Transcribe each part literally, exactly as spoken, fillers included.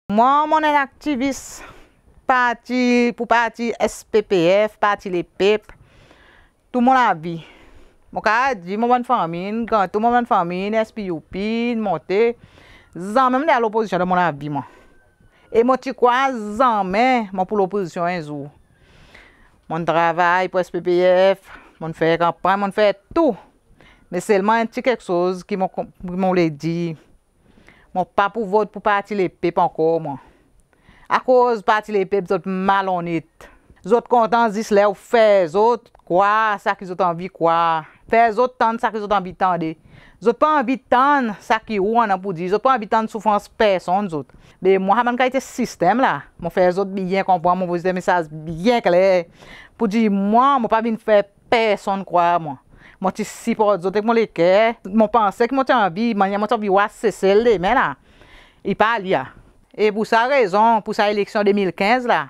Mwan, mon en aktivis parti, pour parti S P P F, Parti Lepep, tou mon lavi. Mon kapab dir mon bann fanmir, gran tou mon bann fanmir, S P U P, monte. Zanmen mon ti al lopozisyon dan mon lavi, mwan. E mon ti krwar zanmen mon pou lopozisyon en zour. Mon travay pour S P P F, mon fer kanpanny, mon fer tou. Me selman en ti keksoz ki mon, ki mon le dir, mon pa pou vot pour Parti Lepep ankor, mwan. Akoz Parti Lepep zot malonnet. Zot kontan zis ler ou fer zot krwar sa ki zot anvi krwar. Fer zot tann sa ki zot anvi tande. Zot pa anvi tann sa ki ou annan pour dir. Zot pa anvi tann soufrans personn zot. Me mwan, sa bann kalite sistenm la, mon fer zot byen konpran, mon voye zot en mesaz byen kler. Pour dir mwan, mon pa vin fer personn krwar mwan. Mon ti siport zot ek mon leker. Mon panse ki mon ti anvi, mannyer mon ti anvi war Sesel demen la, i pa li a. E pour sa rezon, pour sa eleksyon de mil kenz la,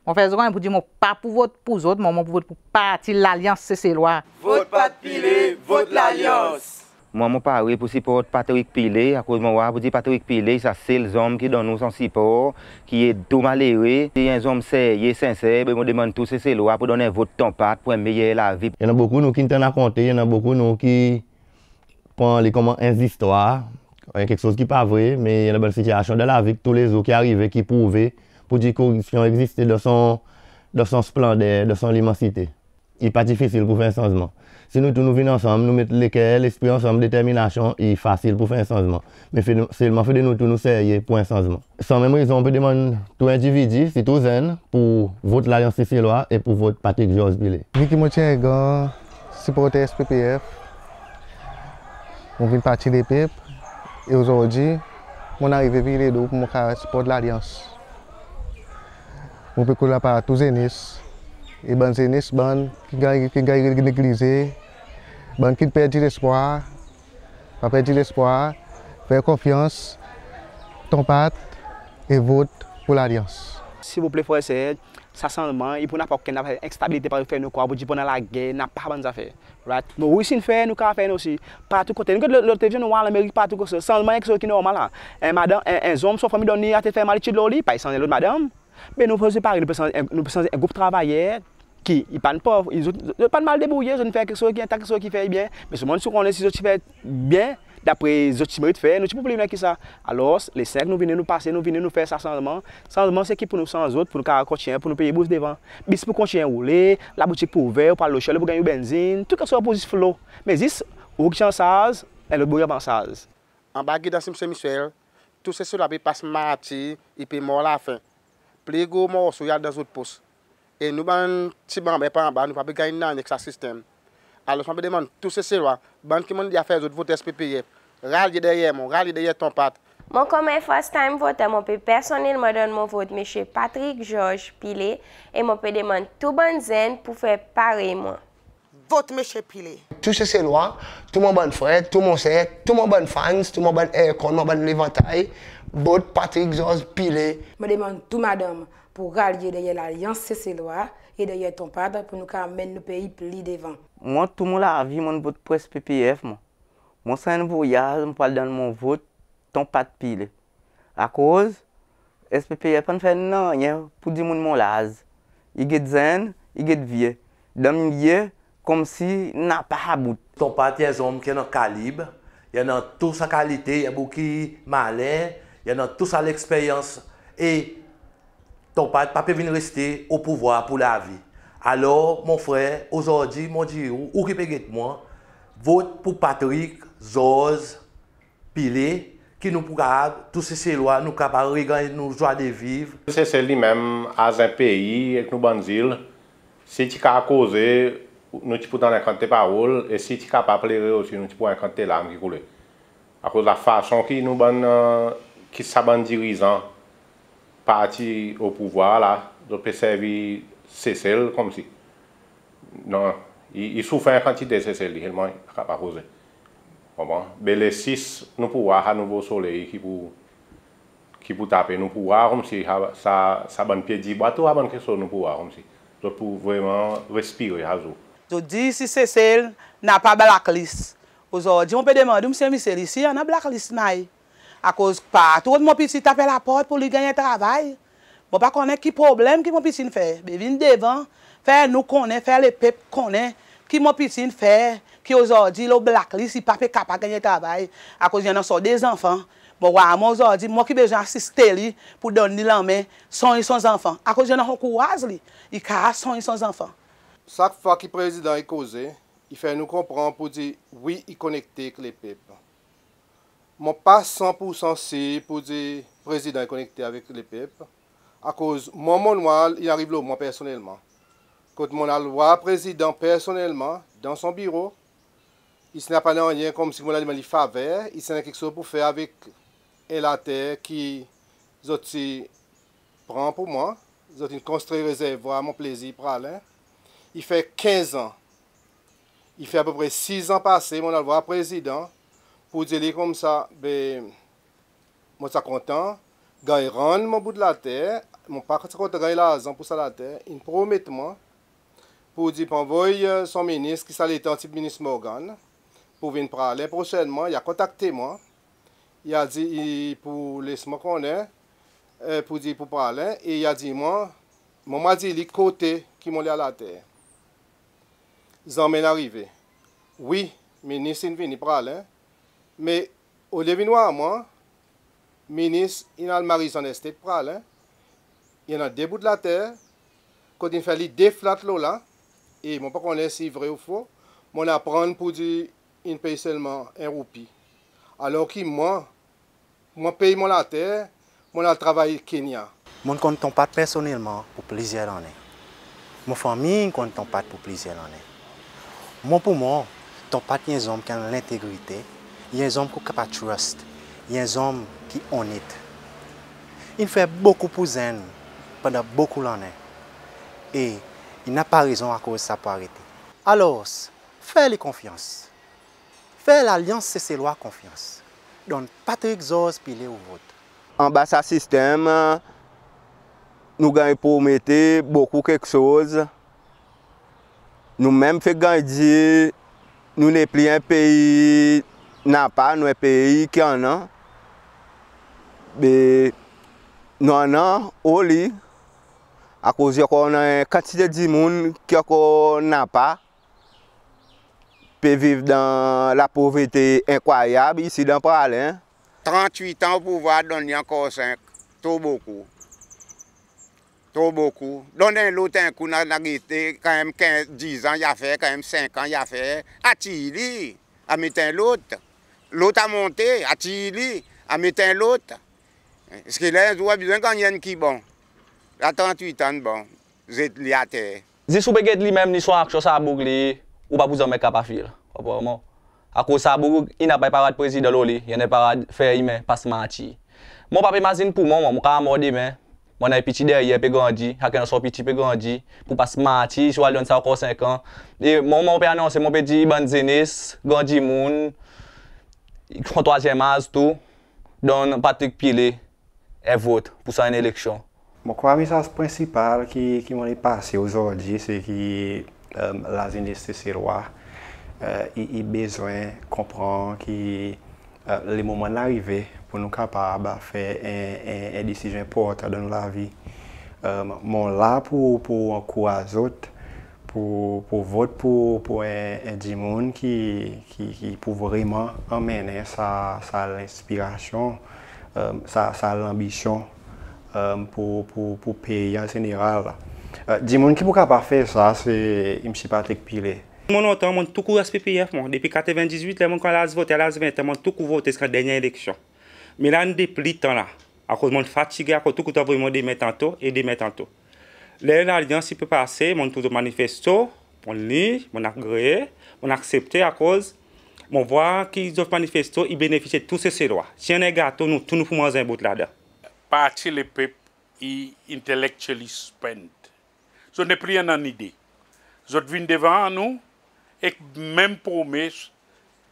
mon fer zot konpran pour dir mon pa pou vot pour zot, mwan, mon pou vot pour parti Lalyans Seselwa. Vot Pat Pile, vot Lalyans. Mwan, mon pare pour siport Patrick Pillay, akoz mon war pour dir Patrick Pillay, sa sel zonm ki donn nou son sipor, ki ed tou malere. Se en zonm serye, senser, be mon demann tou Seselwa pour donn en vot Ton Pat pour en meyer lavi. I annan bokou nou ki'n tann rakonte, i annan bokou nou ki pran li konman en zistwar, en keksoz ki pa vre, me i annan bann sitiyasyon dan lavi ki toulezour ki arive, ki prouve pour dir koripsyon egziste dan son, dan son splander, dan son limansite. I pa difisil pour fer en sanzman. Si nou tou nou vin ansanm, nou met leker, lespri ansanm, determinasyon, i fasil pour fer en sanzman. Me fe, selman fodre nou tou nou serye pour en sanzman. Sanmenm rezon, mon pe demann tou endividi, sirtou zenn, pour vot Lalyans Seselwa e pour vot Patrick Georges Pillay. Vi ki mon ti en gran siporter S P P F, mon vin Parti Lepep, e ozordi mon arive vin ledo pour mon kapab siport Lalyans. Mon pe koz la par tou zenes. E bann zenes, bann ki ganny, ki ganny neglize, bann ki perdi lespwar, pa perdi lespwar, fer konfyans, Ton Pat e vot pour Lalyans. Silvouple frer, ser, sa sanzman i pou napa okenn enstabilite, pa fer nou krwar pour dir pandan lager napa bann zafer. Right? Nou osi in fer, nou kapab fer nou osi. Partou kote nou get lo, lo televizyon, nou war Lanmerik, partou kote. Sanzman i keksoz ki normal la. En madanm, en, en zonm, son fanmir donn li atel ferm, al etid lo li, pa i sanz en lot madanm. Me nou pe sanz, nou pe sanz, nou pe sanz en group travayer ki i pa'n pov, i, zot, zot pa'n mal debourye, zot in fer keksoz ki, en ta keksoz ki fer byen. Me selman si nou konnen si zot ti fer byen, dapre zot ti merit fer, nou ti pou pli lwen ki sa. Alors, le senk nou vini, nou pase, nou vini, nou fer sa sanzman. Sanzman se ki pour nou sanz zot, pour nou kapab kontinyen, pour nou pei i bouz devan. Bis pou kontinyen roule, laboutik pou ouver, ou pou al lo Shell, ou pou ganny ou benzin, tou keksoz pou zis flow. Me zis ou ki ti ansarz, en lot boug i pa ansarz. Anba gidans Msye Michel, tou Seselwa pe pas martir, i pe mor lafen. Pli gro morso i al dan zot pos. E nou bann ti banben par anba, nou pa pe ganny nanryen ek sa sistenm. Alors mon pe demann tou Seselwa, bann ki mon'n deza fer zot vot S P P F, ralye deryer mwan, ralye deryer Ton Pat. Mwan, konman en first time voter, mon pe personnelman donn mon vot Msye Patrick Georges Pillay, e mon pe demann tou bann zenn pour fer parey mwan. Vot Msye Pillay. Tou Seselwa, tou mon bann frer, tou mon ser, tou mon bann fans, tou mon bann Aircon, mon bann Levantay, vot Patrick Georges Pillay. Mon demann tou madanm pour ralye deryer Lalyans Seselwa e deryer Ton Pat pour nou kapab menm nou pei pli devan. Mwan, tou mon lavi, mon'n vot pour S P P F mwan. Mwan, sa en voyaz, mon pou al donn mon vot Ton Pat Pillay. Akoz S P P F pa'n fer nanryen pour dimoun mon laz. I get zenn, i get vye. Dan milye konmsi napa bout. Ton Pat i en zonm ki annan kalib, i annan tou sa kalite, i en boug ki malen, i annan tou sa leksperyans. E Ton Pat pa pe vin reste o pouvwar pour lavi. Alors mon frer, ozordi mon dir ou, ou ki pe get mwan, vot pour Patrick Georges Pillay, ki nou pou kapab, tou Seselwa, nou kapab reganny nou zwa de viv. Sesel li menm, as en pei, ek nou bann zil, si ti kapab koze, nou ti pou tann en kantite parol, e si ti kapab plere osi, nou ti pou war en kantite larm ki koule. Akoz lafason ki nou bann, e, ki sa bann dirizan parti o pouvwar la, zot pe servi Sesel konmsi. Non, i, i soufer en kantite Sesel li, selman i pa kapab koze. Konpran? Be le sis, nou pou war sa nouvo soley ki pou, ki pou tape, nou pou war konmsi sa, sa, sa bann pye dibwa, tou sa bann keksoz nou pou war konmsi. Zot pou vreman respire azour. Zot dir si Sesel napa blacklist. Ozordi mon pe demann ou, Msye Michel, isi i annan blacklist may? Akoz partou kot mon piti tape laport pour li ganny en travay. Mon pa konnen ki problenm ki mon piti in fer. Be vin devan, fer nou konnen, fer lepep konnen ki mon piti in fer, ki ozordi lo blacklist, i pa pe kapab ganny travay. Akoz i annan son de zanfan. Bon, war mwan ozordi, mwan ki bezwen asiste li pour donn li lanmen, sonny son zanfan. Akoz i annan son kouraz li, i kapab sonny son zanfan. Sak fwa ki Prezidan i koze, i fer nou konpran pour dir wi, i konekte ek lepep. Mon pa san pour san sir pour dir Prezidan i konekte avek lepep, akoz mwan, mon war li ariv lo mwan personnelman. Kot mon al war Prezidan personnelman dan son biro, i ti napa nanryen konmsi mon al demann li faver, i ti annan keksoz pour fer avek en later ki zot ti pran pour mwan, zot in konstri rezervwar Mon Plaisir Praslin. I fer kenz an. I fer apepre sis an pase, mon al war Prezidan pour dir li koumsa, be, mon ti a kontan ganny rann mon bout later, mon pa ti a kontan ganny larzan pour sa later. In promet mwan pour dir pour anvoy, e, son minis, ki sa letan ti Minis Morgan, pour vin Praslin prosennman. I a kontakte mwan, i a dir i pou les mwan konnen, e, pour dir pour Praslin, e i a dir mwan, mwan mon a dir li kote ki mon le a later. Zanmen in arive. Wi, minis in vini Praslin, me olye vin war mwan, minis in al Marie-Jeanne Estate Praslin, i annan de bout later kot in fer li de flat lo la, e mon pa konnen si vre ou fo, mon aprann pour dir in pey selman en roupi. Alor ki mwan, mon pey mon later, mon al travay Kenya. Mon'n konn Ton Pat personnelman pour plizyer lannen. Mon fanmir in konn Ton Pat pour plizyer lannen. Mwan pour mwan, Ton Pat i en zonm ki annan lentegrite, i en zonm ki ou kapab trust, i en zonm ki onnet. In fer bokou pour zenn pandan bokou lannen, e i napa rezon akoz sa pou arete. Alors, fer li konfyans. Fer Lalyans Seselwa konfyans. Donn Patrick Georges Pillay ou vot. Anba sa sistenm, nou ganny promete bokou keksoz. Nou menm fek ganny dir nou nepli en pei napa, nou en pei ki annan. Be nou annan oli, akoz i ankor annan en kantite dimoun ki ankor napa, pe viv dan lapovrete enkrwayab isi dan Praslin. Trant-wit an o pouvwar, donn li ankor senk, tro bokou. Tro bokou. Donn en lot en kou, nou a gete, kanmenm kenz, diz an i a fer, kanmenm senk an i a fer. Atir li, a met en lot. Lot a monte, atir li, a met en lot. Eski ler en zour ou a bezwen ganny enn ki bon? La trant-wit an bon, zet li ater. Zis ou pe get li menm, ni son aksyon, sa boug li, ou pa pou zanmen kapab feel, ou konpran mwan? Akoz sa boug i napa en parad prezidan lo li, i annan en parad fer imen, pas martir. Mon pa pe mazin pour mwan, mon kapab mor demen, mon annan en piti deryer pe grandi, sakenn son piti pe grandi, pour pas martir, si ou al donn sa ankor senk an. E mwan, mon pe anonse, mon pe dir bann zenes, gran dimoun, son trwazyenm az tou, donn Patrick Pillay en vot pour sa eleksyon. Mon krwar mesaz prensipal ki, ki mon le pase ozordi, se ki, e, lazenes Seselwa, e, i, i bezwen konpran ki, e, le moman in arive pour nou kapab fer en, en, en desizyon enportan dan nou lavi. E, mon la pour, pour ankouraz zot, pour, pour vot pour, pour en, en dimoun ki, ki, ki pou vreman anmennen sa, sa lenspirasyon, e, sa, sa lanbisyon, e, pour, pour, pour pei an zeneral. E, dimoun ki pou kapab fer sa, se Msye Patrick Pillay. Mwan lontan, mon tou kour S P P F, mwan. Depi katreven-diz-wit, ler mon konmans vote a laz ven an, mon tou kour vote ziska dernyen eleksyon. Me la, nou de pli tan la. Akoz mon fatige, akoz tou kout anvoy mwan demen tanto e demen tanto. Ler Lalyans i pe pase, mon trouv zot manifesto, mon lir, mon agree, mon aksepte akoz mon vwar ki zot manifesto i benefisye tou Seselwa. Si i annan en gato, nou tou nou pou manz en bout ladan. Parti Lepep i intellectually spent. Zot nepli annan nide. Zot vin devan nou ek menm promes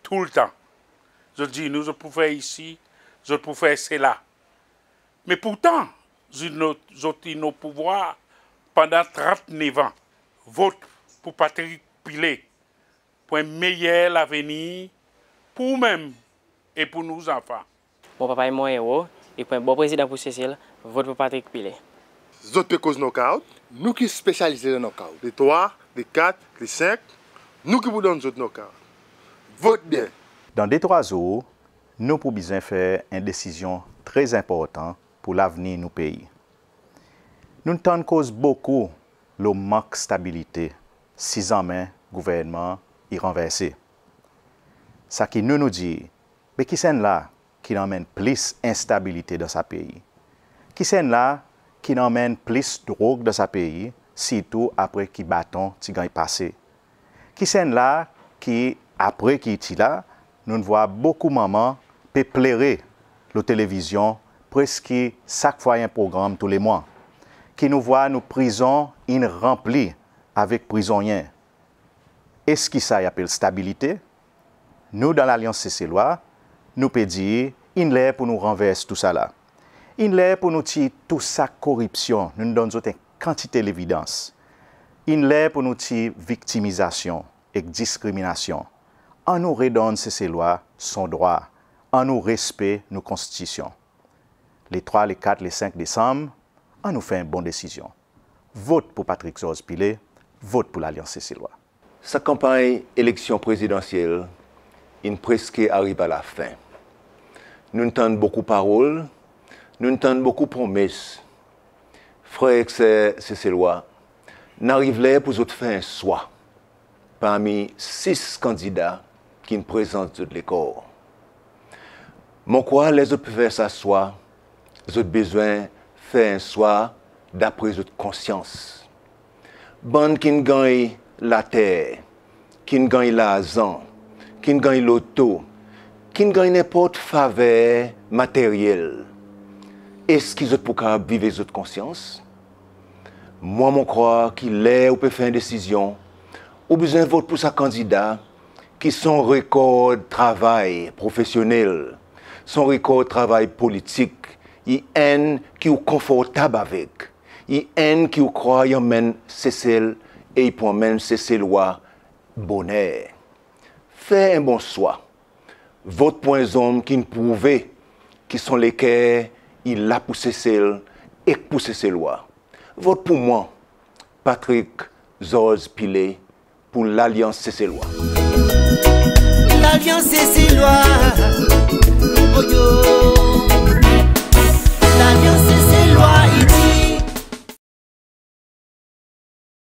toultan. Zot dir nou zot pou fer isi, zot pou fer sela. Me pourtan, zot, zot in o pouvwar pandan trant-nev an. Vot pour Patrick Pillay pour en meyer lavenir pour ou menm e pour nou zanfan. Mon papa i mon ero, i pour en bon prezidan pour Sesel, vot pour Patrick Pillay. Zot pe koz knockout, nou ki spesyalize dan knockout. Le trwa, le kat, le senk, nou ki pou donn zot knockout. Vot byen. Dan de trwa zour, nou pou bezwen fer en desizyon tre enportan pour lavenir nou pei. Nou'n tann koz bokou lo mank stabilite si zanmen gouvernman i ranverse. Sa ki nou, nou dir, be kisennla ki'n anmenn plis enstabilite dan sa pei? Kisennla ki'n anmenn plis drog dan sa pei, sirtou apre ki baton ti ganny pase? Kisennla ki, apre ki i ti la, nou'n vwar bokou manman pe plere lo televizyon preski sak fwa i en progranm tou le mwan, ki nou vwar nou prizon in ranpli avek prizonnyen. Eski sa i apel stabilite? Nou dan Lalyans Seselwa, nou pe dir, in ler pour nou ranvers tousala. In ler pour nou tir tou sa koripsyon, nou'n donn zot en kantite levidans. In ler pour nou tir viktimizasyon ek diskriminasyon. Annou redonn Seselwa son drwa. Annou respe nou Konstitisyon. Le trwa, le kat, le senk Desanm, annou fer en bon desizyon. Vot pour Patrick Georges Pillay, vot pour Lalyans Seselwa. Sa kanpanny eleksyon prezidansyel in preski ariv a lafen. Nou'n tann bokou parol, nou'n tann bokou promes. Frer ek ser Seselwa, in ariv ler pour zot fer en swa parmi sis kandida ki'n prezant zot lekor. Mon krwar ler zot pe fer sa swa, zot bezwen fer en swa dapre zot konsyans. Bann ki'n ganny later, ki'n ganny larzan, ki'n ganny loto, ki'n ganny nenport faver materyel, eski zot pou kapab viv ek zot konsyans? Mwan, mon krwar ki ler ou pe fer en desizyon, ou bezwen vot pour sa kandida ki son rekord travay profesyonnel, son rekord travay politik, i enn ki ou konfortab avek, i enn ki ou krwar i anmenn Sesel e i pou anmenn Seselwa boner. Fer en bon swa. Vot pour en zonm ki'n prouve ki son leker i la pour Sesel ek pour Seselwa. Vot pour mwan, Patrick Georges Pillay, pour Lalyans Seselwa. Lalyans Seselwa, oh yo.